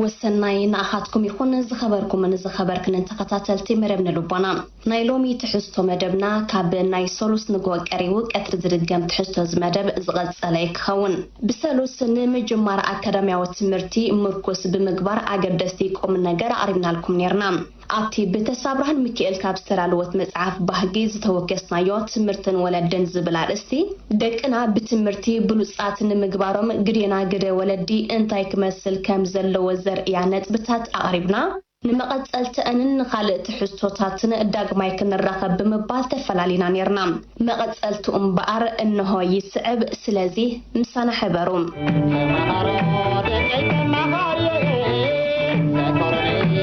ወሰናይ ንኣኻትኩም ይኹን። ዝኸበርኩምን ዝኸበርክንን ተኸታተልቲ መደብ ንልቦና፣ ናይ ሎሚ ትሕዝቶ መደብና ካብ ናይ ሰሉስ ንግሆ ቀሪቡ ቀትሪ ዝድገም ትሕዝቶ እዚ መደብ ዝቐጸለ ክኸውን። ብሰሉስ ንምጅማር ኣካዳሚያዊ ትምህርቲ ምርኩስ ብምግባር ኣገደስቲ ቁም ነገር ኣቕሪብናልኩም ኔርና። ኣብቲ ብተስፋ ብርሃን ሚኪኤል ካብ ዝተዳለወት መጽሓፍ ባህጊ ዝተወከስናዮ ትምህርትን ወለድን ዝብል ኣርእስቲ፣ ደቅና ብትምህርቲ ብሉጻት ንምግባሮም ግዴና ግደ ወለዲ እንታይ ክመስል ከም ዘለዎ ዘርእያ ነጥብታት ኣቕሪብና፣ ንመቐጸልተአንን ንኻልእ ትሕዝቶታትን ዳግማይ ክንራኸብ ብምባል ተፈላሊና ኔርና። መቐጸልትኡ እምበኣር እንሆ ይስዕብ። ስለዚ ምሳና ሕበሩ። ተመሃሮ ደቀይ ተመሃሪ፣ ዘኮረኒ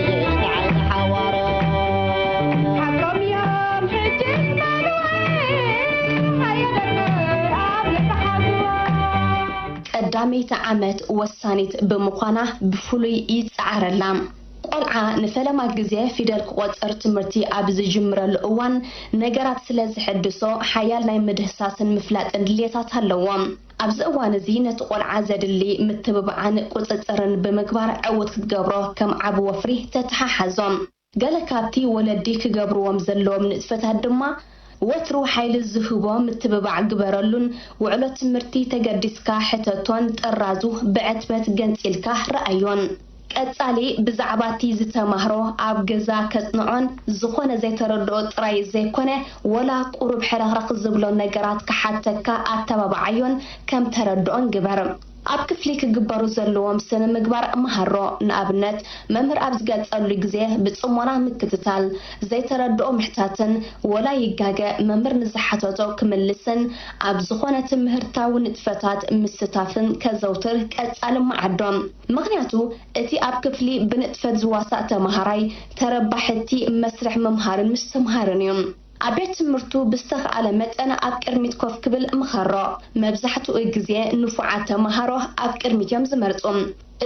ንዓይ ዝሓዋሮ። ሓቆም እዮም ሕጂ ዝመልወ፣ ሃየ ደቂ ኣብ ልቢ ሓዝዎ። ቀዳመይቲ ዓመት ወሳኒት ብምዃና ብፍሉይ ይጸዓረላ። ቆልዓ ንፈለማ ግዜ ፊደል ክቖጽር ትምህርቲ ኣብ ዝጅምረሉ እዋን፣ ነገራት ስለ ዝሕድሶ፣ ሓያል ናይ ምድህሳስን ምፍላጥን ድሌታት ኣለዎ። ኣብዚ እዋን እዚ ነቲ ቆልዓ ዘድሊ ምትብባዕን ቁጽጽርን ብምግባር ዕዉት ክትገብሮ ከም ዓቢ ወፍሪ ተተሓሓዞ። ገለ ካብቲ ወለዲ ክገብርዎም ዘለዎም ንጥፈታት ድማ፣ ወትሩ ሓይሊ ዝህቦ ምትብባዕ ግበረሉን፣ ውዕሎ ትምህርቲ ተገዲስካ ሕተቶን ጥራዙ ብዕትበት ገንጺልካ ረኣዮን። ቀጻሊ ብዛዕባ እቲ ዝተማህሮ ኣብ ገዛ ከጽንዖን፣ ዝኾነ ዘይተረድኦ ጥራይ ዘይኮነ፣ ወላ ቁሩብ ሕረኽረኽ ዝብሎ ነገራት ክሓተካ ኣተባብዓዮን ከም ተረድኦን ግበር። ኣብ ክፍሊ ክግበሩ ዘለዎም ስነ ምግባር መሃሮ። ንኣብነት፣ መምህር ኣብ ዝገልጸሉ ግዜ ብጽሞና ምክትታል፣ ዘይተረድኦ ምሕታትን፣ ወላ ይጋገ መምህር ንዝሓተቶ ክምልስን፣ ኣብ ዝኾነ ትምህርታዊ ንጥፈታት ምስታፍን ከዘውትር ቀጻሊ መዓዶ። ምኽንያቱ፣ እቲ ኣብ ክፍሊ ብንጥፈት ዝዋሳእ ተመሃራይ ተረባሕቲ መስርሕ ምምሃርን ምስትምሃርን እዩ። ኣብ ቤት ትምህርቱ ብዝተኽኣለ መጠን ኣብ ቅድሚት ኮፍ ክብል ምኸሮ። መብዛሕትኡ ግዜ ንፉዓት ተመሃሮ ኣብ ቅድሚት እዮም ዝመርጹ።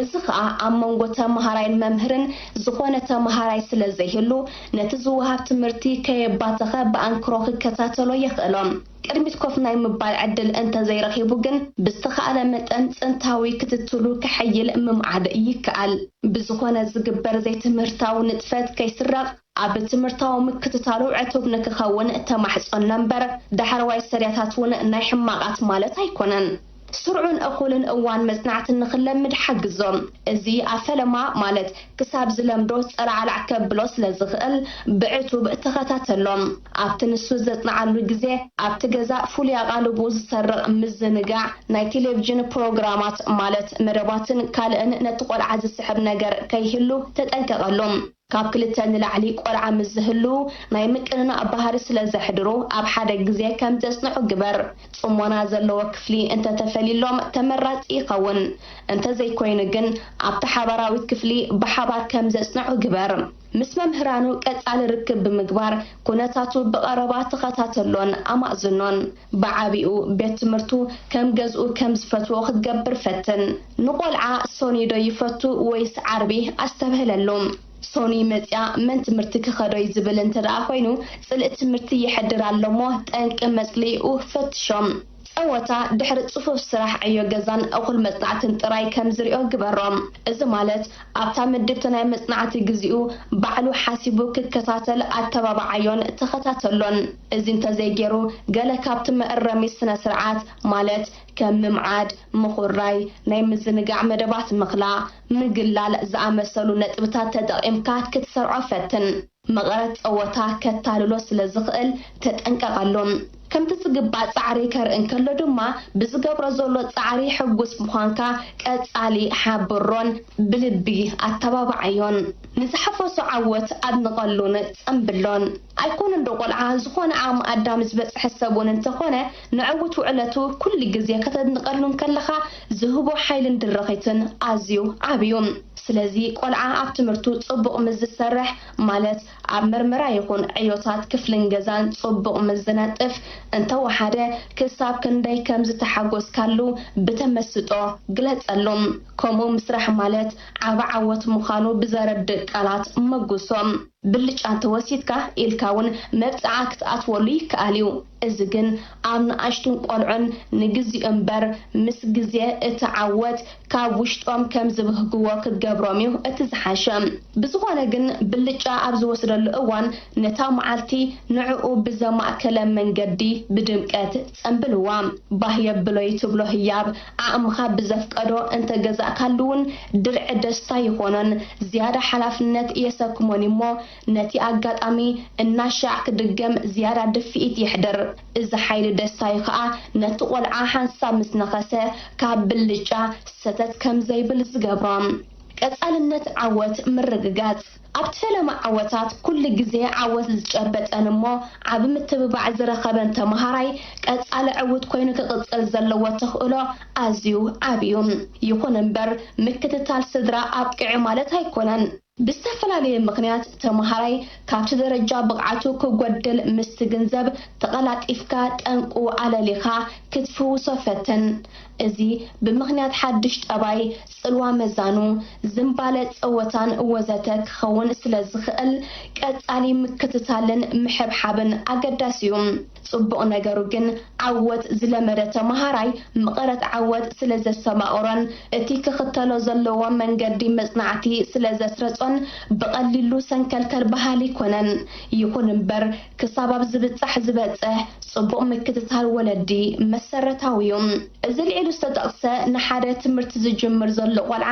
እዚ ኸኣ ኣብ መንጎ ተመሃራይን መምህርን ዝኾነ ተመሃራይ ስለ ዘይህሉ፣ ነቲ ዝወሃብ ትምህርቲ ከየባተኸ ብኣንክሮ ክከታተሎ የኽእሎ። ቅድሚት ኮፍ ናይ ምባል ዕድል እንተዘይረኺቡ ግን፣ ብዝተኻእለ መጠን ጥንታዊ ክትትሉ ከሐይል ምምዓድ ይከኣል። ብዝኾነ ዝግበር ዘይትምህርታዊ ንጥፈት ከይስረቕ፣ ኣብ ትምህርታዊ ምክትታሉ ዕቱብ ንክኸውን ተማሕጾና እምበር፣ ዳሕረዋይ ሰድያታት እውን ናይ ሕማቓት ማለት ኣይኮነን። ስሩዕን እኹልን እዋን መጽናዕቲ ንኽለምድ ሓግዞ። እዚ ኣብ ፈለማ፣ ማለት ክሳብ ዝለምዶ ጸላዕላዕ ከብሎ ስለ ዝኽእል፣ ብዕቱብ ተኸታተሎ። ኣብቲ ንሱ ዘጽንዓሉ ግዜ፣ ኣብቲ ገዛ ፍሉይ ኣቓልቦ ዝሰርቕ ምዝንጋዕ፣ ናይ ቴሌቪዥን ፕሮግራማት፣ ማለት መደባትን ካልእን ነቲ ቆልዓ ዝስሕብ ነገር ከይህሉ ተጠንቀቐሉ። ካብ ክልተ ንላዕሊ ቆልዓ ምስ ዝህልዉ፣ ናይ ምቅንናእ ባህሪ ስለ ዘሕድሩ፣ ኣብ ሓደ ግዜ ከም ዘጽንዑ ግበር። ጽሞና ዘለዎ ክፍሊ እንተተፈልዩሎም ተመራጺ ይኸውን። እንተዘይኮይኑ ግን፣ ኣብታ ሓባራዊት ክፍሊ ብሓባር ከም ዘጽንዑ ግበር። ምስ መምህራኑ ቀጻሊ ርክብ ብምግባር፣ ኩነታቱ ብቐረባ ተኸታተሎን ኣማእዝኖን። ብዓቢኡ ቤት ትምህርቱ ከም ገዝኡ ከም ዝፈትዎ ክትገብር ፈትን። ንቆልዓ ሶኒ ዶ ይፈቱ ወይስ ዓርቢ ኣስተብህለሉ። ሶኒ መጽያ መን ትምህርቲ ክኸዶ እዩ ዝብል እንተ ደኣ ኮይኑ፣ ጽልኢ ትምህርቲ ይሕድር ኣሎ እሞ፣ ጠንቂ መጽልኢኡ ፈትሾ። ጸወታ ድሕሪ ጽፉፍ ስራሕ፣ ዕዮ ገዛን እኹል መጽናዕትን ጥራይ ከም ዝሪኦ ግበሮ። እዚ ማለት፣ ኣብታ ምድብቲ ናይ መጽናዕቲ ግዜኡ ባዕሉ ሓሲቡ ክከታተል ኣተባብዓዮን ተኸታተሎን። እዚ እንተዘይገይሩ፣ ገለ ካብቲ መእረሚ ስነ ስርዓት፣ ማለት ከም ምምዓድ፣ ምኹራይ፣ ናይ ምዝንጋዕ መደባት ምኽላእ፣ ምግላል ዝኣመሰሉ ነጥብታት ተጠቒምካ ክትሰርዖ ፈትን። መቐረት ጸወታ ከታልሎ ስለ ዝኽእል ተጠንቀቐሉ። ከምቲ ዝግባእ ጻዕሪ ከርኢ እንከሎ ድማ፣ ብዝገብሮ ዘሎ ጻዕሪ ሕጉስ ምዃንካ ቀጻሊ ሓብሮን ብልቢ ኣተባብዓዮን። ንዝሓፈሶ ዓወት ኣድንቐሉን ጸንብሎን። ኣይኮነን ዶ ቆልዓ ዝኾነ ዓቕሚ ኣዳም ዝበጽሐ ሰብ እውን እንተኾነ፣ ንዕዉት ውዕለቱ ኩሉ ግዜ ከተድንቐሉ እንከለኻ ዝህቦ ሓይልን ድርኺትን ኣዝዩ ዓብዩ። ስለዚ ቆልዓ ኣብ ትምህርቱ ጽቡቕ ምስ ዝሰርሕ፣ ማለት ኣብ መርመራ ይኹን ዕዮታት ክፍልን ገዛን ጽቡቕ ምስ ዝነጥፍ፣ እንተወሓደ ክሳብ ክንደይ ከም ዝተሓጎስካሉ ብተመስጦ ግለጸሉ። ከምኡ ምስራሕ ማለት ዓቢ ዓወት ምዃኑ ብዘረድእ ቃላት መጉሶ። ብልጫ እንተወሲድካ ኢልካ እውን መብጽዓ ክትኣትወሉ ይከኣል እዩ። እዚ ግን ኣብ ንኣሽቱን ቆልዑን ንግዚኡ እምበር፣ ምስ ግዜ እቲ ዓወት ካብ ውሽጦም ከም ዝብህግዎ ክትገብሮም እዩ እቲ ዝሓሸ። ብዝኾነ ግን ብልጫ ኣብ ዝወስደሉ እዋን ነታ መዓልቲ ንዕኡ ብዘማእከለ መንገዲ ብድምቀት ጸንብልዋ። ባህ የብሎይ ትብሎ ህያብ ዓቕምኻ ብዘፍቀዶ እንተገዛእካሉ እውን ድርዒ ደስታ ይኾኖን ዝያዳ ሓላፍነት የሰክሞን እሞ ነቲ ኣጋጣሚ እናሻዕ ክድገም ዝያዳ ድፍኢት የሕድር። እዚ ሓይሊ ደስታ እዩ ኸኣ ነቲ ቆልዓ ሓንሳብ ምስ ነኸሰ ካብ ብልጫ ሰተት ከም ዘይብል ዝገብሮ። ቀጻልነት ዓወት ምርግጋጽ። ኣብቲ ፈለማ ዓወታት ኩሉ ግዜ ዓወት ዝጨበጠን እሞ ዓቢ ምትብባዕ ዝረኸበን ተመሃራይ ቀጻሊ ዕዉት ኮይኑ ክቕጽል ዘለዎ ተኽእሎ ኣዝዩ ዓቢ እዩ። ይኹን እምበር ምክትታል ስድራ ኣብቂዑ ማለት ኣይኮነን። ብዝተፈላለየ ምኽንያት ተመሃራይ ካብቲ ደረጃ ብቕዓቱ ክጎድል ምስ ትግንዘብ ተቐላጢፍካ ጠንቁ ኣለሊኻ ክትፍውሶ ፈትን። እዚ ብምኽንያት ሓድሽ ጠባይ፣ ጽልዋ መዛኑ፣ ዝንባለ ጸወታን ወዘተ ክኸውን ስለ ዝኽእል፣ ቀጻሊ ምክትታልን ምሕብሓብን ኣገዳሲ እዩ። ጽቡቕ ነገሩ ግን፣ ዓወት ዝለመደ ተመሃራይ መቐረት ዓወት ስለ ዘስተማቕሮን እቲ ክኽተሎ ዘለዎ መንገዲ መጽናዕቲ ስለ ዘስረጾን ብቐሊሉ ሰንከልከል በሃሊ ኣይኮነን። ይኹን እምበር፣ ክሳብ ኣብ ዝብጻሕ ዝበጽሕ ጽቡቕ ምክትታል ወለዲ መሰረታዊ እዩ። እዚ ልዒሉ ዝተጠቕሰ ንሓደ ትምህርቲ ዝጅምር ዘሎ ቆልዓ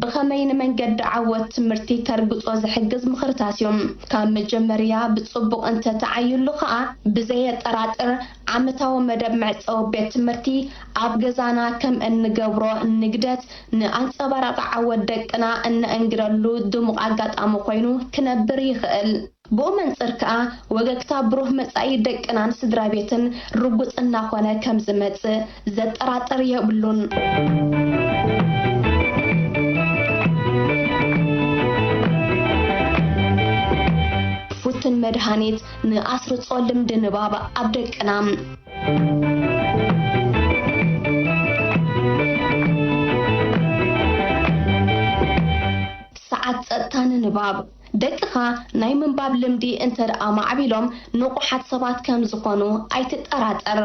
ብኸመይ ንመንገዲ ዓወት ትምህርቲ ከርግጾ ዝሕግዝ ምኽርታት እዩ። ካብ መጀመርያ ብጽቡቕ እንተተዓይሉ ኸኣ ብዘየጠራጥር ዓመታዊ መደብ መዕጸዊ ቤት ትምህርቲ ኣብ ገዛና ከም እንገብሮ ንግደት ንኣንጸባራቒ ዓወት ደቅና እነእንግደሉ ድሙቕ ኣጋጣሚ ኮይኑ ክነብር ይኽእል። ብኡ መንጽር ከኣ ወገግታ ብሩህ መጻኢ ደቅናን ስድራ ቤትን ርጉጽ እናኾነ ከም ዝመጽእ ዘጠራጥር የብሉን። ፍቱን መድሃኒት ንኣስርጾ ልምዲ ንባብ ኣብ ደቅና። ሰዓት ጸጥታ ንንባብ። ደቅኻ ናይ ምንባብ ልምዲ እንተ ደኣ ማዕቢሎም ንቑሓት ሰባት ከም ዝኾኑ ኣይትጠራጠር።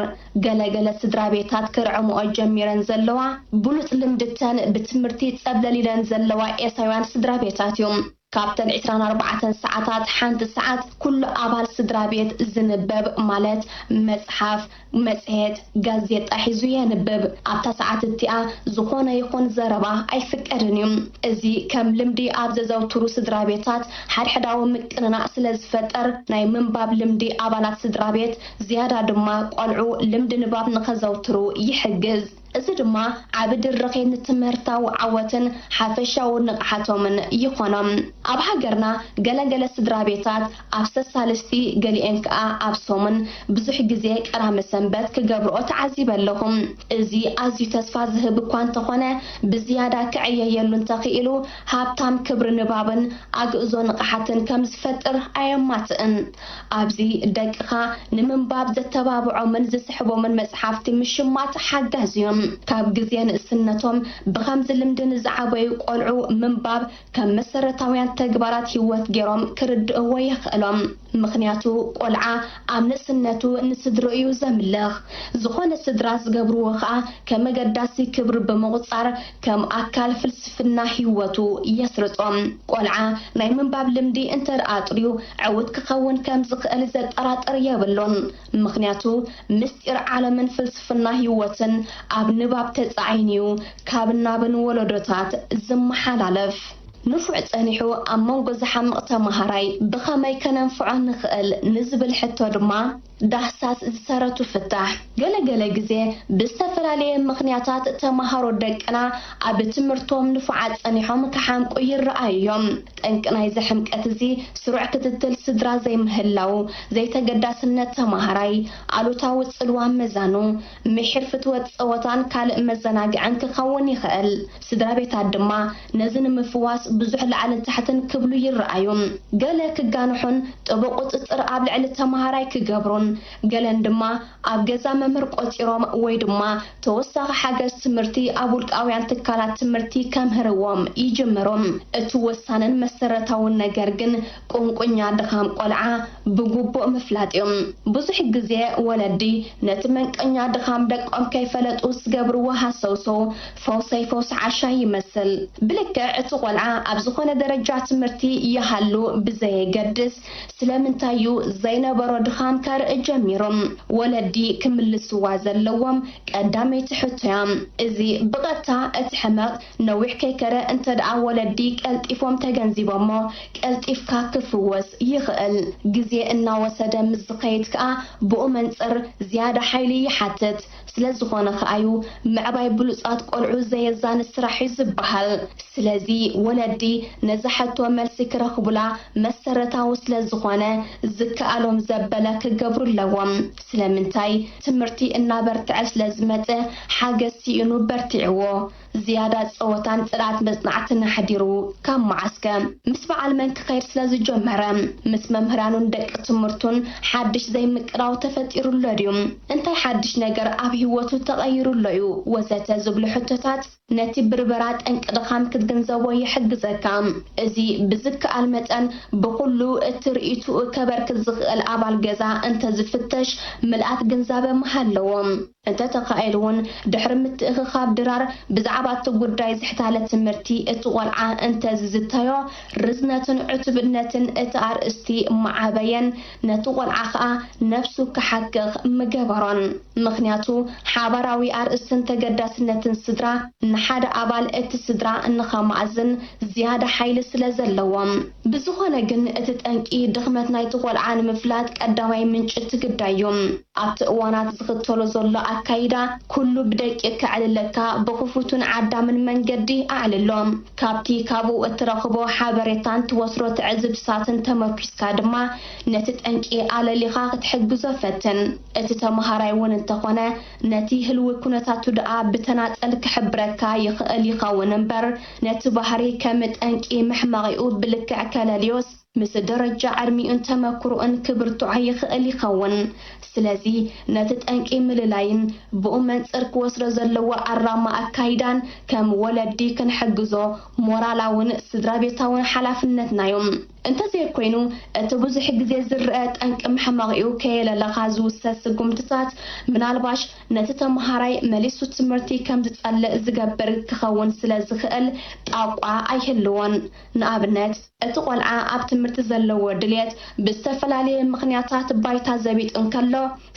ገለ ገለ ስድራ ቤታት ክርዕምኦ ጀሚረን ዘለዋ ብሉጽ ልምድተን ብትምህርቲ ጸብለል ኢለን ዘለዋ ኤሳውያን ስድራ ቤታት እዩ። ካብተን ዕስራን ኣርባዕተን ሰዓታት ሓንቲ ሰዓት ኩሉ ኣባል ስድራ ቤት ዝንበብ ማለት መጽሓፍ፣ መጽሔት፣ ጋዜጣ ሒዙ የንብብ። ኣብታ ሰዓት እቲኣ ዝኾነ ይኹን ዘረባ ኣይፍቀድን እዩ። እዚ ከም ልምዲ ኣብ ዘዘውትሩ ስድራ ቤታት ሓድሕዳዊ ምቅንናዕ ስለ ዝፈጠር ናይ ምንባብ ልምዲ ኣባላት ስድራ ቤት ዝያዳ ድማ ቆልዑ ልምዲ ንባብ ንኸዘውትሩ ይሕግዝ። እዚ ድማ ዓቢ ድርኺት ንትምህርታዊ ዓወትን ሓፈሻዊ ንቕሓቶምን ይኾኖም። ኣብ ሃገርና ገለገለ ስድራ ቤታት ኣብ ሰሳልስቲ ገሊኤን ከኣ ኣብ ሰሙን ብዙሕ ግዜ ቀዳመ ሰንበት ክገብርኦ ተዓዚበ ኣለኹ። እዚ ኣዝዩ ተስፋ ዝህብ እኳ እንተኾነ ብዝያዳ ክዕየየሉ እንተኽኢሉ ሃብታም ክብሪ ንባብን ኣግእዞ ንቕሓትን ከም ዝፈጥር ኣየማትእን። ኣብዚ ደቅኻ ንምንባብ ዘተባብዖምን ዝስሕቦምን መጽሓፍቲ ምሽማት ሓጋዚ እዩ። ካብ ግዜ ንእስነቶም ብኸምዚ ልምዲ ንዝዓበዩ ቆልዑ ምንባብ ከም መሰረታውያን ተግባራት ህይወት ገይሮም ክርድእዎ የኽእሎም። ምኽንያቱ ቆልዓ ኣብ ንእስነቱ ንስድርኡ እዩ ዘምልኽ። ዝኾነ ስድራ ዝገብርዎ ኸኣ ከም ኣገዳሲ ክብሪ ብምቑጻር ከም ኣካል ፍልስፍና ህይወቱ የስርጾ። ቆልዓ ናይ ምንባብ ልምዲ እንተ ደኣ ኣጥርዩ ዕዉት ክኸውን ከም ዝኽእል ዘጠራጥር የብሉን። ምኽንያቱ ምስጢር ዓለምን ፍልስፍና ህይወትን ኣብ ንባብ ተጻዒኑ እዩ ካብ ናብን ወለዶታት ዝመሓላለፍ። ንፉዕ ጸኒሑ ኣብ መንጎ ዝሓምቕ ተመሃራይ ብኸመይ ከነንፍዖ ንኽእል ንዝብል ሕቶ ድማ ዳህሳስ ዝሰረቱ ፍታሕ። ገለ ገለ ግዜ ብዝተፈላለየ ምኽንያታት ተመሃሮ ደቅና ኣብ ትምህርቶም ንፉዓት ጸኒሖም ክሓምቁ ይረኣዩ እዮም። ጠንቂ ናይዚ ሕምቀት እዚ ስሩዕ ክትትል ስድራ ዘይምህላው፣ ዘይተገዳስነት ተመሃራይ፣ ኣሉታዊ ጽልዋ መዛኑ፣ ምሒር ፍትወት ጸወታን ካልእ መዘናግዕን ክኸውን ይኽእል። ስድራ ቤታት ድማ ነዚ ንምፍዋስ ብዙሕ ላዕልን ታሕትን ክብሉ ይረኣዩ። ገለ ክጋንሑን ጥቡቕ ቁጽጽር ኣብ ልዕሊ ተመሃራይ ክገብሩን፣ ገለን ድማ ኣብ ገዛ መምህር ቆጺሮም ወይ ድማ ተወሳኺ ሓገዝ ትምህርቲ ኣብ ውልቃውያን ትካላት ትምህርቲ ከምህርዎም ይጅምሩ። እቲ ወሳንን መሰረታውን ነገር ግን ቁንቁኛ ድኻም ቆልዓ ብግቡእ ምፍላጥ እዩ። ብዙሕ ግዜ ወለዲ ነቲ መንቀኛ ድኻም ደቆም ከይፈለጡ ዝገብርዎ ሃሰውሰው ፈውሰይ ፈውሲ ዓሻ ይመስል። ብልክዕ እቲ ቆልዓ ኣብ ዝኾነ ደረጃ ትምህርቲ ይሃሉ ብዘየገድስ፣ ስለምንታይ እዩ ዘይነበሮ ድኻም ከርኢ ጀሚሩ? ወለዲ ክምልስዋ ዘለዎም ቀዳመይቲ ሕቶ እያ። እዚ ብቐጥታ እቲ ሕመቕ ነዊሕ ከይከደ እንተ ደኣ ወለዲ ቀልጢፎም ተገንዚቦሞ፣ ቀልጢፍካ ክፍወስ ይኽእል። ግዜ እናወሰደ ምስ ዝኸይድ ከኣ ብኡ መንጽር ዝያዳ ሓይሊ ይሓትት። ስለ ዝኾነ ከኣዩ ምዕባይ ብሉጻት ቆልዑ ዘየዛኒ ስራሕ እዩ ዝበሃል። ስለዚ ወለዲ ነዛ ሕቶ መልሲ ክረኽቡላ መሰረታዊ ስለ ዝኾነ ዝከኣሎም ዘበለ ክገብሩ ኣለዎም። ስለምንታይ? ትምህርቲ እናበርትዐ ስለ ዝመጸ ሓገዝ ስኢኑ በርቲዕዎ። ዝያዳ ጸወታን ጽንዓት መጽናዕትን ኣሕዲሩ ካብ መዓስከ ምስ በዓል መን ክኸይድ ስለ ዝጀመረ፣ ምስ መምህራኑን ደቂ ትምህርቱን ሓድሽ ዘይምቅራው ተፈጢሩ ኣሎ ድዩ? እንታይ ሓድሽ ነገር ኣብ ህይወቱ ተቐይሩ ኣሎ እዩ? ወዘተ ዝብሉ ሕቶታት ነቲ ብርበራ ጠንቂ ድኻም ክትግንዘቦ ይሕግዘካ። እዚ ብዝከኣል መጠን ብኹሉ እቲ ርእይትኡ ከበርክት ዝኽእል ኣባል ገዛ እንተ ዝፍተሽ ምልኣት ግንዛበ ምሃለዎ። እንተ ተኻኢሉ እውን ድሕሪ ምትእኽኻብ ድራር ብዛዕባ እቲ ጉዳይ ዝሕታለ ትምህርቲ እቲ ቆልዓ እንተ ዝዝተዮ ርዝነትን ዕቱብነትን እቲ ኣርእስቲ ምዓበየን ነቲ ቆልዓ ኸኣ ነብሱ ክሓክኽ ምገበሮን። ምኽንያቱ ሓባራዊ ኣርእስትን ተገዳስነትን ስድራ ንሓደ ኣባል እቲ ስድራ ንኸማእዝን ዝያዳ ሓይሊ ስለ ዘለዎም። ብዝኾነ ግን እቲ ጠንቂ ድኽመት ናይቲ ቆልዓ ንምፍላጥ ቀዳማይ ምንጪ እቲ ግዳይ እዩ። ኣብቲ እዋናት ዝኽተሎ ዘሎ ኣካይዳ ኩሉ ብደቂቕ ከዕልለካ ብኽፉትን ዓዳምን መንገዲ ኣዕልሎ። ካብቲ ካብኡ እትረኽቦ ሓበሬታን ትወስዶ ትዕዝብትታትን ተመርኲስካ ድማ ነቲ ጠንቂ ኣለሊኻ ክትሕግዞ ፈትን። እቲ ተመሃራይ እውን እንተኾነ ነቲ ህልዊ ኩነታቱ ደኣ ብተናጸል ክሕብረካ ይኽእል ይኸውን እምበር ነቲ ባህሪ ከም ጠንቂ መሕመቒኡ ብልክዕ ከለልዮስ ምስ ደረጃ ዕድሚኡን ተመክሮኡን ክብርትዖ ይኽእል ይኸውን። ስለዚ ነቲ ጠንቂ ምልላይን ብኡ መንጽር ክወስዶ ዘለዎ ኣራማ ኣካይዳን ከም ወለዲ ክንሕግዞ ሞራላውን ስድራ ቤታውን ሓላፍነትና እዩ። እንተዘይኮይኑ እቲ ብዙሕ ግዜ ዝረኣ ጠንቂ መሕመቒኡ ከየለለኻ ዝውሰድ ስጉምትታት ምናልባሽ ነቲ ተመሃራይ መሊሱ ትምህርቲ ከም ዝጸልእ ዝገብር ክኸውን ስለ ዝኽእል ጣቋ ኣይህልዎን። ንኣብነት እቲ ቆልዓ ኣብ ትምህርቲ ዘለዎ ድልየት ብዝተፈላለየ ምኽንያታት ባይታ ዘቢጡ እንከሎ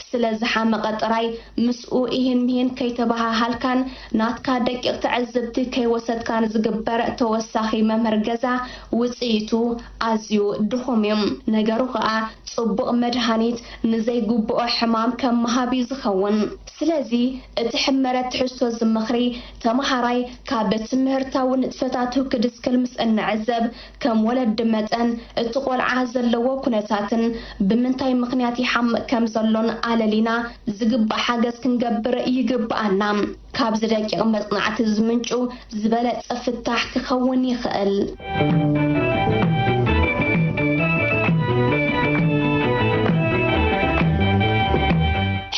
ስለ ዝሓመቐ ጥራይ ምስኡ ኢሂን ምሂን ከይተበሃሃልካን ናትካ ደቂቕ ትዕዝብቲ ከይወሰድካን ዝግበር ተወሳኺ መምህር ገዛ ውጽኢቱ ኣዝዩ ድኹም እዩ። ነገሩ ኸኣ ጽቡቕ መድሃኒት ንዘይግብኦ ሕማም ከም ምሃብ እዩ ዝኸውን። ስለዚ እቲ ሕመረት ትሕዝቶ እዚ ምኽሪ ተመሃራይ ካብ ትምህርታዊ ንጥፈታቱ ክድስክል ምስ እንዕዘብ ከም ወለዲ መጠን እቲ ቆልዓ ዘለዎ ኩነታትን ብምንታይ ምኽንያት ይሓምቕ ከም ዘሎን ኣለሊና ዝግባእ ሓገዝ ክንገብር ይግብኣና። ካብዚ ደቂቕ መጽናዕቲ ዝምንጩ ዝበለጸ ፍታሕ ክኸውን ይኽእል።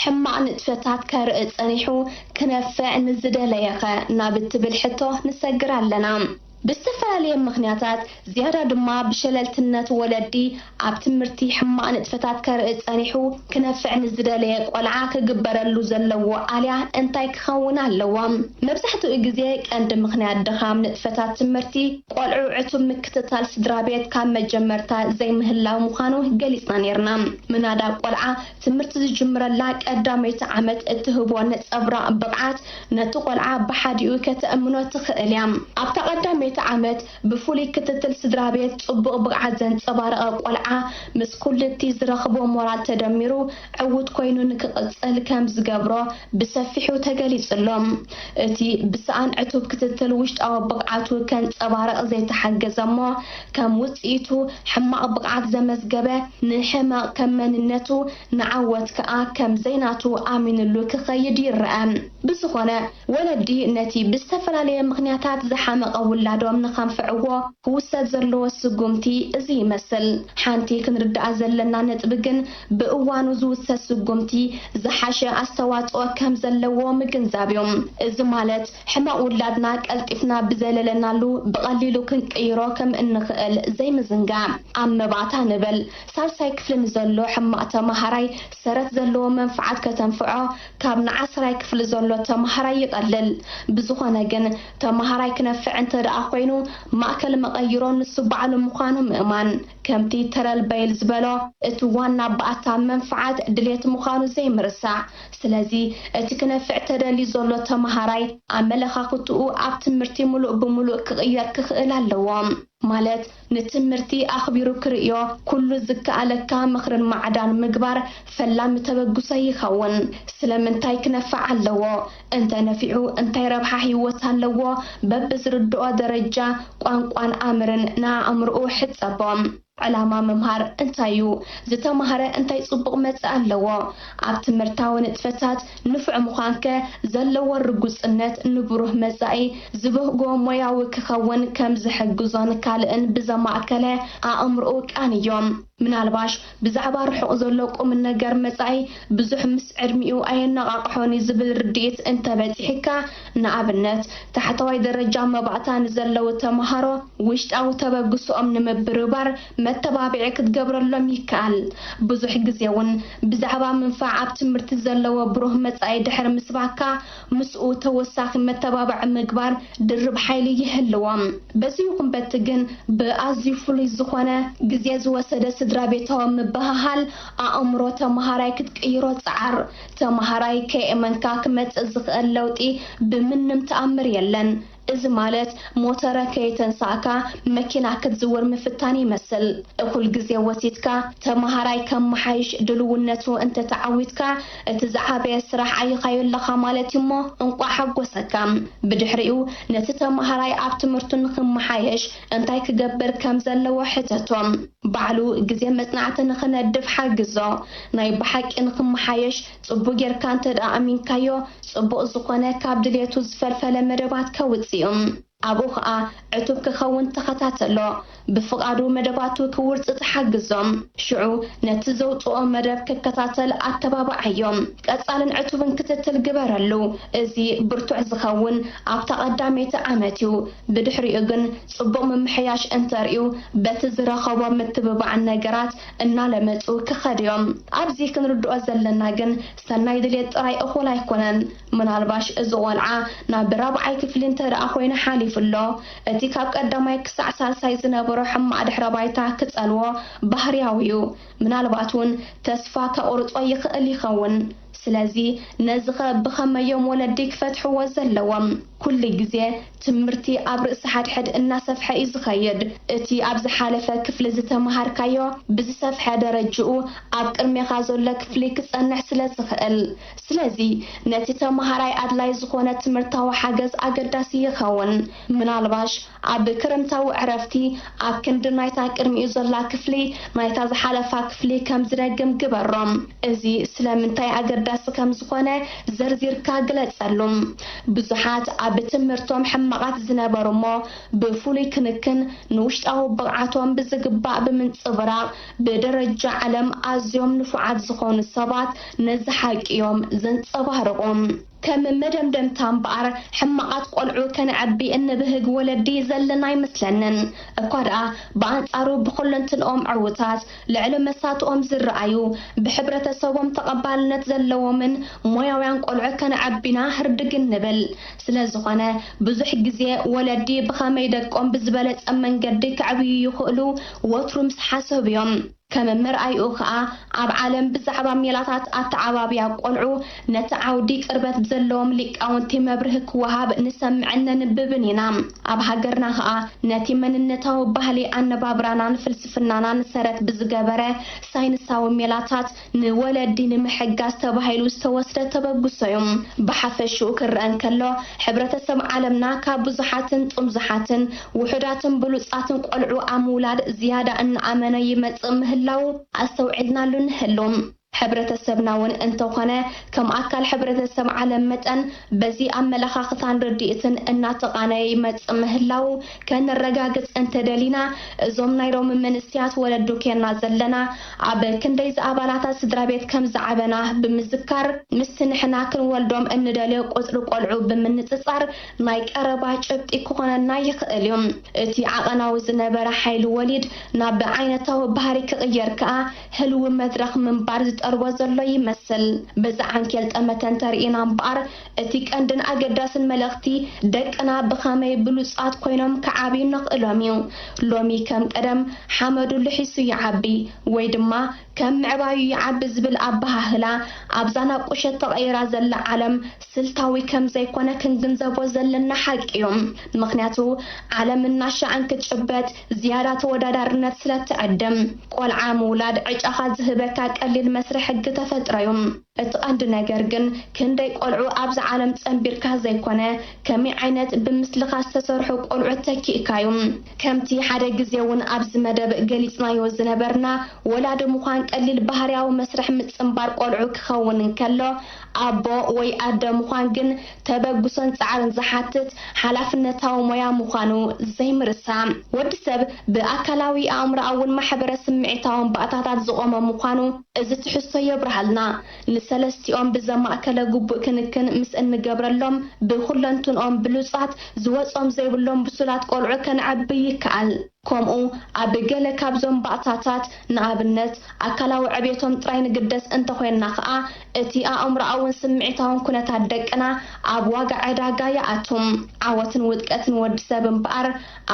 ሕማቕ ንጥፈታት ከርኢ ጸኒሑ ክነፍዕ ንዝደለየኸ ናብ እትብል ሕቶ ንሰግር ኣለና። ብዝተፈላለየ ምኽንያታት ዝያዳ ድማ ብሸለልትነት ወለዲ ኣብ ትምህርቲ ሕማቕ ንጥፈታት ከርኢ ጸኒሑ ክነፍዕ ንዝደለየ ቆልዓ ክግበረሉ ዘለዎ ኣልያ እንታይ ክኸውን ኣለዎ? መብዛሕትኡ ግዜ ቀንዲ ምኽንያት ድኻም ንጥፈታት ትምህርቲ ቆልዑ ዕቱብ ምክትታል ስድራ ቤት ካብ መጀመርታ ዘይምህላው ምዃኑ ገሊጽና ነይርና። ምናዳ ቆልዓ ትምህርቲ ዝጅምረላ ቀዳመይቲ ዓመት እትህቦ ነጸብራቕ ብቕዓት ነቲ ቆልዓ ብሓዲኡ ከተእምኖ ትኽእል እያ። ኣብታ ቀዳመይቲ ዓመት ብፍሉይ ክትትል ስድራ ቤት ጽቡቕ ብቕዓት ዘንጸባረቐ ቆልዓ ምስ ኩሉ እቲ ዝረኽቦ ሞራል ተደሚሩ ዕዉት ኮይኑ ንክቕጽል ከም ዝገብሮ ብሰፊሑ ተገሊጹ ኣሎ። እቲ ብሰኣን ዕቱብ ክትትል ውሽጣዊ ብቕዓቱ ከንጸባርቕ ዘይተሓገዘ እሞ ከም ውጽኢቱ ሕማቕ ብቕዓት ዘመዝገበ ንሕመቕ ከም መንነቱ ንዓወት ከኣ ከም ዘይናቱ ኣሚንሉ ክኸይድ ይረኣ። ብዝኾነ ወለዲ ነቲ ብዝተፈላለየ ምኽንያታት ዝሓመቐ ውላድ ንወለዶም ንኸንፍዕዎ ክውሰድ ዘለዎ ስጉምቲ እዚ ይመስል። ሓንቲ ክንርድኣ ዘለና ነጥቢ ግን ብእዋኑ ዝውሰድ ስጉምቲ ዝሓሸ ኣስተዋፅኦ ከም ዘለዎ ምግንዛብ እዩ። እዚ ማለት ሕማቕ ውላድና ቀልጢፍና ብዘለለናሉ ብቐሊሉ ክንቅይሮ ከም እንኽእል ዘይምዝንጋዕ። ኣብ መባእታ ንብል፣ ሳልሳይ ክፍሊ ንዘሎ ሕማቕ ተመሃራይ ሰረት ዘለዎ መንፍዓት ከተንፍዖ ካብ ንዓስራይ ክፍሊ ዘሎ ተመሃራይ ይቐልል። ብዝኾነ ግን ተመሃራይ ክነፍዕ እንተ ደኣ ኮይኑ ማእከል መቐይሮ ንሱ ባዕሉ ምዃኑ ምእማን። ከምቲ ተረል በይል ዝበሎ እቲ ዋና ባእታ መንፍዓት ድሌት ምዃኑ ዘይምርሳዕ። ስለዚ እቲ ክነፍዕ ተደልዩ ዘሎ ተመሃራይ ኣመለኻኽትኡ ኣብ ትምህርቲ ምሉእ ብምሉእ ክቕየር ክኽእል ኣለዎ። ማለት ንትምህርቲ ኣኽቢሩ ክርእዮ ኩሉ ዝከኣለካ ምኽርን ማዕዳን ምግባር ፈላሚ ተበግሶ ይኸውን። ስለምንታይ ክነፍዕ ኣለዎ? እንተ ነፊዑ እንታይ ረብሓ ህይወት ኣለዎ? በብዝርድኦ ደረጃ ቋንቋን ኣምርን ንኣእምርኡ ሕጸቦ። ዕላማ ምምሃር እንታይ እዩ? ዝተማህረ እንታይ ጽቡቕ መጽእ ኣለዎ? ኣብ ትምህርታዊ ንጥፈታት ንፉዕ ምዃንከ ዘለዎ ርጉጽነት ንብሩህ መጻኢ ዝበህጎ ሞያዊ ክኸውን ከም ዝሕግዞን ካልእን ብዘማእከለ ኣእምርኡ ቃንዮም። ምናልባሽ ብዛዕባ ርሑቕ ዘሎ ቁም ነገር መጻኢ ብዙሕ ምስ ዕድሚኡ ኣየነቓቕሖን እዩ ዝብል ርድኢት እንተበጺሕካ፣ ንኣብነት ታሕተዋይ ደረጃ መባእታ ንዘለዉ ተምሃሮ ውሽጣዊ ተበግሶኦም ንምብርባር መተባብዒ ክትገብረሎም ይከኣል። ብዙሕ ግዜ እውን ብዛዕባ ምንፋዕ ኣብ ትምህርቲ ዘለዎ ብሩህ መጻኢ ድሕሪ ምስባካ ምስኡ ተወሳኺ መተባብዒ ምግባር ድርብ ሓይሊ ይህልዎም። በዚ ይኹን በቲ ግን ብኣዝዩ ፍሉይ ዝኾነ ግዜ ዝወሰደ ስድራ ቤታዊ ምብህሃል ኣእምሮ ተመሃራይ ክትቅይሮ ጸዓር። ተመሃራይ ከየእመንካ ክመጽእ ዝኽእል ለውጢ ብምንም ተኣምር የለን። እዚ ማለት ሞተረ ከየተንሳእካ መኪና ክትዝውር ምፍታን ይመስል። እኹል ግዜ ወሲድካ ተመሃራይ ከመሓይሽ ድልውነቱ እንተተዓዊትካ እቲ ዝዓበየ ስራሕ ኣይኻዮ ኣለኻ ማለት እዩ እሞ እንቋዕ ሓጎሰካ። ብድሕሪኡ ነቲ ተመሃራይ ኣብ ትምህርቱ ንኽመሓየሽ እንታይ ክገብር ከም ዘለዎ ሕተቶ። ባዕሉ ግዜ መጽናዕቲ ንኽነድፍ ሓግዞ። ናይ ብሓቂ ንኽመሓየሽ ጽቡቕ ጌርካ እንተ ደኣ ኣሚንካዮ፣ ጽቡቕ ዝኾነ ካብ ድሌቱ ዝፈልፈለ መደባት ከውጽእ እዩ። ኣብኡ ኸኣ ዕቱብ ክኸውን ተኸታተሎ። ብፍቓዱ መደባቱ ክውርጽ ተሓግዞ። ሽዑ ነቲ ዘውጽኦ መደብ ክከታተል ኣተባብዓዮ። ቀጻልን ዕቱብን ክትትል ግበረሉ። እዚ ብርቱዕ ዝኸውን ኣብታ ቀዳመይቲ ዓመት እዩ። ብድሕሪኡ ግን ጽቡቕ ምምሕያሽ እንተርእዩ፣ በቲ ዝረኸቦ ምትብባዕን ነገራት እናለመጹ ክኸዱ እዮም። ኣብዚ ክንርድኦ ዘለና ግን ሰናይ ድሌት ጥራይ እኹል ኣይኮነን። ምናልባሽ እዚ ቆልዓ ናብ ራብዓይ ክፍሊ እንተ ደኣ ኮይኑ ሓሊፉ ኣሎ፣ እቲ ካብ ቀዳማይ ክሳዕ ሳልሳይ ዝነበሮ ሕማቕ ድሕረ ባይታ ክጸልዎ ባህርያዊ እዩ። ምናልባት እውን ተስፋ ከቑርጾ ይኽእል ይኸውን። ስለዚ ነዚኸ ብኸመዮም ወለዲ ክፈትሕዎ ዘለዎም? ኩሉ ግዜ ትምህርቲ ኣብ ርእሲ ሓድሕድ እናሰፍሐ እዩ ዝኸይድ። እቲ ኣብ ዝሓለፈ ክፍሊ ዝተምሃርካዮ ብዝሰፍሐ ደረጅኡ ኣብ ቅድሜኻ ዘሎ ክፍሊ ክጸንሕ ስለ ዝኽእል። ስለዚ ነቲ ተምሃራይ ኣድላይ ዝኾነ ትምህርታዊ ሓገዝ ኣገዳሲ ይኸውን። ምናልባሽ ኣብ ክረምታዊ ዕረፍቲ ኣብ ክንዲ ናይታ ቅድሚኡ ዘላ ክፍሊ ናይታ ዝሓለፋ ክፍሊ ከም ዝደግም ግበሮም። እዚ ስለምንታይ ኣገዳሲ ከም ዝኾነ ዘርዚርካ ግለጸሉ። ብዙሓት ኣብ ትምህርቶም ሕማቓት ዝነበሩ እሞ ብፍሉይ ክንክን ንውሽጣዊ ብቕዓቶም ብዝግባእ ብምንጽብራቕ ብደረጃ ዓለም ኣዝዮም ንፉዓት ዝኾኑ ሰባት ነዚ ሓቂ እዮም ዘንጸባርቑ። ከም መደምደምታ እምበኣር፣ ሕማቓት ቆልዑ ከነዕቢ እንብህግ ወለዲ ዘለና ኣይመስለንን። እኳ ደኣ ብኣንጻሩ ብኹለንትንኦም ዕዉታት፣ ልዕሊ መሳትኦም ዝረኣዩ፣ ብሕብረተሰቦም ተቐባልነት ዘለዎምን ሞያውያን ቆልዑ ከነዕቢና ህርድግ እንብል። ስለ ዝኾነ፣ ብዙሕ ግዜ ወለዲ ብኸመይ ደቆም ብዝበለጸ መንገዲ ከዕብዩ ይኽእሉ ወትሩ ምስ ሓሰቡ እዮም። ከም መርኣይኡ ከኣ፣ ኣብ ዓለም ብዛዕባ ሜላታት ኣተዓባብያ ቆልዑ ነቲ ዓውዲ ቅርበት ብዘለዎም ሊቃውንቲ መብርሂ ክወሃብ ንሰምዕን ነንብብን ኢና። ኣብ ሃገርና ከኣ ነቲ መንነታዊ ባህሊ ኣነባብራናን ፍልስፍናናን ሰረት ብዝገበረ ሳይንሳዊ ሜላታት ንወለዲ ንምሕጋዝ ተባሂሉ ዝተወስደ ተበግሶ እዩ። ብሓፈሽኡ ክረአ እንከሎ፣ ሕብረተሰብ ዓለምና ካብ ብዙሓትን ጥምዙሓትን ውሑዳትን ብሉጻትን ቆልዑ ኣብ ምውላድ ዝያዳ እናኣመነ ይመጽእ ምህላዉ ኣስተውዒልናሉ ንህሉ። ሕብረተሰብና እውን እንተኾነ ከም ኣካል ሕብረተሰብ ዓለም መጠን በዚ ኣመለኻኽታን ርድኢትን እናተቓነየ ይመጽእ ምህላዉ ከነረጋግጽ እንተደሊና፣ እዞም ናይ ሎሚ መንእሰያት ወለዱ ኬና ዘለና ኣብ ክንደይ ዝኣባላታት ስድራ ቤት ከም ዝዓበና ብምዝካር፣ ምስቲ ንሕና ክንወልዶም እንደልዮ ቁጽሪ ቆልዑ ብምንጽጻር ናይ ቀረባ ጭብጢ ክኾነና ይኽእል እዩ። እቲ ዓቐናዊ ዝነበረ ሓይሊ ወሊድ ናብ ዓይነታዊ ባህሪ ክቕየር ከኣ ህልዊ መድረኽ ምንባር ዝጠልቦ ዘሎ ይመስል። በዚ ዓንኬል ጠመተ እንተርኢና እምበኣር፣ እቲ ቀንድን ኣገዳስን መልእኽቲ ደቅና ብኸመይ ብሉጻት ኮይኖም ክዓብዩ ነኽእሎም እዩ። ሎሚ ከም ቀደም ሓመዱ ልሒሱ ይዓቢ ወይ ድማ ከም ምዕባዩ ይዓቢ ዝብል ኣበሃህላ ኣብዛ ናብ ቁሸት ተቐይራ ዘላ ዓለም ስልታዊ ከም ዘይኮነ ክንግንዘቦ ዘለና ሓቂ እዩ። ምኽንያቱ ዓለም እናሻዕን ክትጭበጥ ዝያዳ ተወዳዳርነት ስለ ትዕድም። ቆልዓ ምውላድ ዕጫኻ ዝህበካ ቀሊል መስርሕ ሕጊ ተፈጥሮ እዩ። እቲ ቀንዲ ነገር ግን ክንደይ ቆልዑ ኣብዛ ዓለም ጸንቢርካ ዘይኮነ፣ ከመይ ዓይነት ብምስልኻ ዝተሰርሑ ቆልዑ ተኪእካ እዩ። ከምቲ ሓደ ግዜ እውን ኣብዚ መደብ ገሊጽናዮ ዝነበርና፣ ወላዲ ምዃን ቀሊል ባህርያዊ መስርሕ ምጽንባር ቆልዑ ክኸውን እንከሎ፣ ኣቦ ወይ ኣደ ምዃን ግን ተበግሶን ጻዕርን ዝሓትት ሓላፍነታዊ ሞያ ምዃኑ ዘይምርሳዕ። ወዲ ሰብ ብኣካላዊ፣ ኣእምሮኣውን ማሕበረ ስምዒታውን ባእታታት ዝቖመ ምዃኑ እዚ ትሕዝቶ የብርሃልና። ንሰለስቲኦም ብዘማእከለ ግቡእ ክንክን ምስ እንገብረሎም፣ ብኹለንትንኦም ብሉጻት፣ ዝወጾም ዘይብሎም ብሱላት ቆልዑ ከነዕቢ ይከኣል። ከምኡ ኣብ ገለ ካብዞም ባእታታት፣ ንኣብነት ኣካላዊ ዕቤቶም ጥራይ ንግደስ እንተኾይንና ኸኣ፣ እቲ ኣእምሮኣውን ስምዒታውን ኩነታት ደቅና ኣብ ዋጋ ዕዳጋ ይኣቱ። ዓወትን ውድቀትን ወዲ ሰብ እምበኣር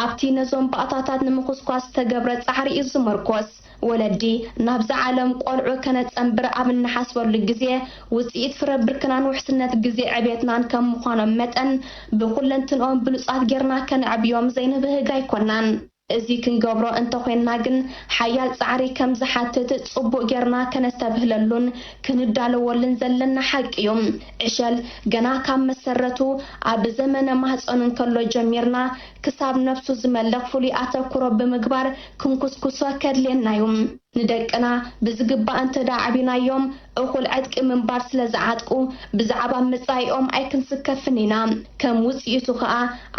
ኣብቲ ነዞም ባእታታት ንምኹስኳስ ዝተገብረ ጻዕሪ እዩ ዝምርኮስ። ወለዲ ናብዛ ዓለም ቆልዑ ከነጸንብር ኣብ እንሓስበሉ ግዜ፣ ውጽኢት ፍረ ብርክናን ውሕስነት ግዜ ዕቤትናን ከም ምዃኖም መጠን፣ ብኹለንትንኦም ብሉጻት ጌርና ከነዕብዮም ዘይንብህግ ኣይኮናን። እዚ ክንገብሮ እንተኾይንና ግን፣ ሓያል ጻዕሪ ከም ዝሓትት ጽቡቕ ጌርና ከነስተብህለሉን ክንዳለወሉን ዘለና ሓቂ እዩ። ዕሸል ገና ካብ መሰረቱ፣ ኣብ ዘመነ ማህጸኑ እንከሎ ጀሚርና፣ ክሳብ ነፍሱ ዝመልኽ ፍሉይ ኣተኩሮ ብምግባር ክንኩስኩሶ ከድልየና እዩ። ንደቅና ብዝግባእ እንተ ደኣ ኣዕቢናዮም፣ እኹል ዕጥቂ ምንባር ስለ ዝዓጥቁ፣ ብዛዕባ መጻኢኦም ኣይክንስከፍን ኢና። ከም ውጽኢቱ ኸኣ፣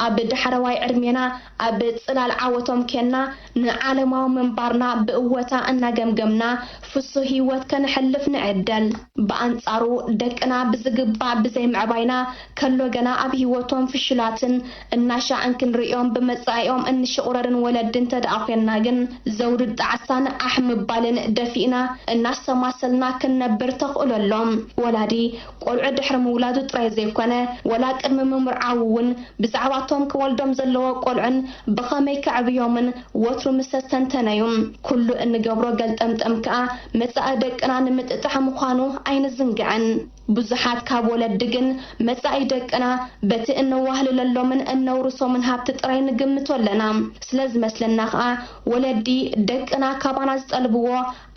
ኣብ ዳሕረዋይ ዕድሜና፣ ኣብ ጽላል ዓወቶም ኬንና፣ ንዓለማዊ ምንባርና ብእወታ እናገምገምና፣ ፍሱህ ህይወት ከነሕልፍ ንዕደል። ብኣንጻሩ፣ ደቅና ብዝግባእ ብዘይምዕባይና፣ ከሎ ገና ኣብ ህይወቶም ፍሹላትን እናሻዕን ክንርእዮም ብመጻኢኦም እንሽቑረርን ወለዲ እንተ ደኣ ኾንና ግን፣ ዘውርድ ጣዕሳን ኣሕ ምባልን ደፊእና እናስተማሰልና ክንነብር ተኽእሎ ኣሎ። ወላዲ ቆልዑ ድሕሪ ምውላዱ ጥራይ ዘይኮነ፣ ወላ ቅድሚ ምምርዓዉ እውን ብዛዕባቶም ክወልዶም ዘለዎ ቆልዑን ብኸመይ ከዕብዮምን ወትሩ ምስ ኣስተንተነ እዩ። ኩሉ እንገብሮ ገልጠምጠም ከኣ መጻኢ ደቅና ንምጥጣሕ ምዃኑ ኣይንዝንግዕን። ብዙሓት ካብ ወለዲ ግን መጻኢ ደቅና በቲ እነዋህልለሎምን እነውርሶምን ሃብቲ ጥራይ ንግምቶ ኣለና። ስለ ዝመስለና ከኣ ወለዲ ደቅና ካባና ዝጠልብዎ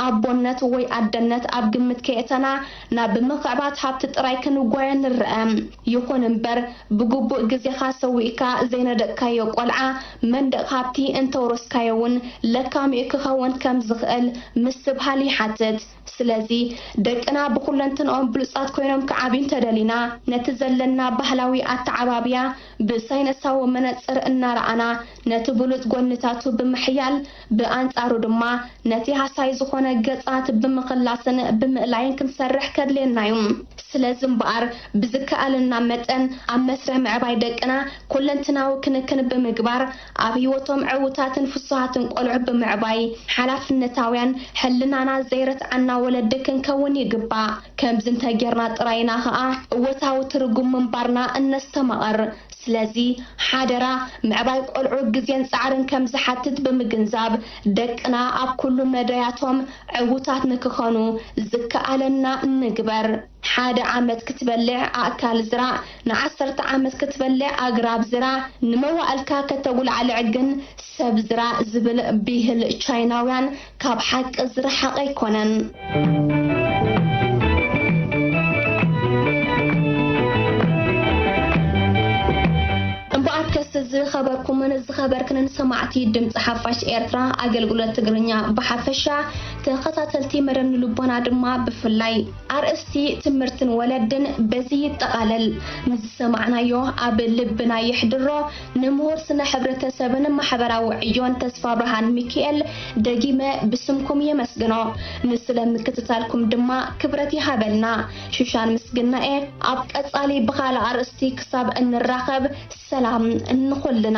ኣቦነት ወይ ኣደነት ኣብ ግምት ከየእተና ናብ ምኽዕባት ሃብቲ ጥራይ ክንጓየ ንረአ። ይኹን እምበር ብግቡእ ግዜኻ ሰዊእካ ዘይነደቅካዮ ቆልዓ መንደቕ ሃብቲ እንተውረስካዮ እውን ለካሚኡ ክኸውን ከም ዝኽእል ምስትብሃል ይሓትት። ስለዚ ደቅና ብኹለንትንኦም ብሉጻት ኮይኖም ክዓብዩ እንተደሊና፣ ነቲ ዘለና ባህላዊ ኣተዓባብያ ብሳይነሳዊ መነጽር እናረኣና፣ ነቲ ብሉጽ ጎንታቱ ብምሕያል፣ ብኣንጻሩ ድማ ነቲ ሃሳይ ዝኾነ ገጻት ብምኽላስን ብምእላይን ክንሰርሕ ከድልየና እዩ። ስለዚ እምበኣር፣ ብዝከኣለና መጠን ኣብ መስርሕ ምዕባይ ደቅና ኩለንትናዊ ክንክን ብምግባር፣ ኣብ ህይወቶም ዕዉታትን ፍሱሃትን ቆልዑ ብምዕባይ፣ ሓላፍነታውያን፣ ሕልናና ዘይረትዓና ወለዲ ክንከውን ይግባእ። ከምዚ እንተጌርና ጥራይ ኢና ኸኣ እወታዊ ትርጉም ምንባርና እነስተማቕር። ስለዚ፣ ሓደራ፣ ምዕባይ ቆልዑ ግዜን ጻዕርን ከም ዝሓትት ብምግንዛብ፣ ደቅና ኣብ ኩሉ መዳያቶም ዕዉታት ንክኾኑ ዝከኣለና ንግበር። ሓደ ዓመት ክትበልዕ ኣእካል ዝራእ፣ ንዓሰርተ ዓመት ክትበልዕ ኣግራብ ዝራእ፣ ንመዋእልካ ከተጉላዕልዕ ግን ሰብ ዝራእ ዝብል ብሂል ቻይናውያን ካብ ሓቂ ዝረሓቐ ኣይኮነን። እምበኣርከስ ዝኸበርኩምን ዝኸበርክንን ሰማዕቲ ድምፂ ሓፋሽ ኤርትራ ኣገልግሎት ትግርኛ ብሓፈሻ፣ ተኸታተልቲ መረብ ንልቦና ድማ ብፍላይ ኣርእስቲ ትምህርትን ወለድን በዚ ይጠቓለል። ንዝሰማዕናዮ ኣብ ልብና የሕድሮ። ንምሁር ስነ ሕብረተሰብን ማሕበራዊ ዕዮን ተስፋ ብርሃን ሚካኤል ደጊመ ብስምኩም የመስግኖ። ንስለ ምክትታልኩም ድማ ክብረት ይሃበልና። ሽሻን ምስግናኤ። ኣብ ቀጻሊ ብኻልእ ኣርእስቲ ክሳብ እንራኸብ ሰላም ንኹልና።